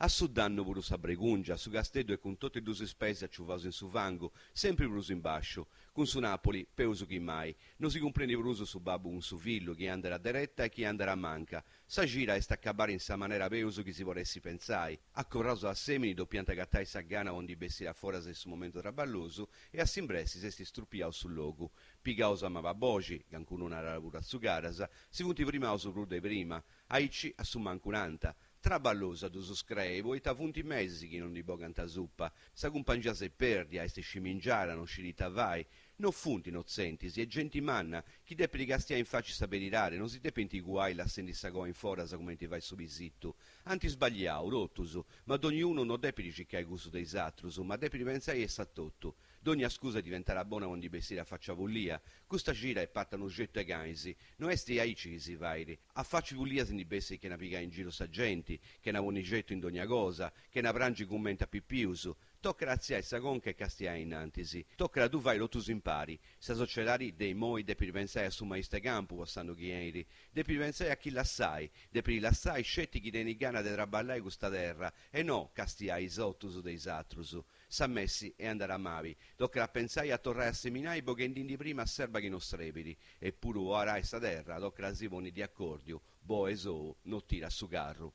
A su dannu puru sa bregungia, su Casteddu est cun totu e dus is peis aciuvaus in su fangu, sempri prus in basciu. Cun su Napoli, peus chi mai. No si cumprendit prus su babbu cun su fillu, chi andat a dereta e chi andat a manca. Sa cida est acabada in sa manera peus chi si podessit pentzai. Acorraus a Assemini dopiant agatai sa gana po ndi bessiri a foras de su momentu traballosu e a s'imbressi s'est strupiau su logu. Pigaus a maba boxi, cancunu narat puru a tzugadas, si funt frimaus prus de prima. Aici a su mancu nant. Traballosu a ddus screi poita funt mesis chi non ndi bogant supa. Sa cumpangia s'est perdia, est scimingiada, non scit ita fai. No funt inotzentis, est genti manna chi depit castiai in faci sa beridadi, non si depint cuai lassendi sa coa in foras cumenti fait su pisitu. Ant sbagliau, totus, ma dogniunu no depit circai cussu de is atrus, ma depit pentzai issa totu. Dogna scusa diventat bona po ndi bessiri a faccia pullia. Custa cida est parta unu getu 'e cais. No est aici chi si fait. A faci pullia si ndi bessit chena pigai in giru sa genti, chena ponni getu in dogna cosa, chena prangi cumenti a pipius. Tocat a atziai sa conca e castiai a innantis. Tocat a ddu fai totus impari. Sa sociedadi de imoi depit pensai a su maistu 'e campu po s'annu chi 'enit. Depit pensai a chi lassai. Depit lassai sceti chi tenit gana de traballai custa terra e no castiai is otus de is atrus. Sa messi est andada mabi, tocat a pentzai a torrai a seminai boghendindi prima s'erba chi no srebit, e puru po arai sa terra tocat a si ponni di acordiu, boe sou no tirat su carru.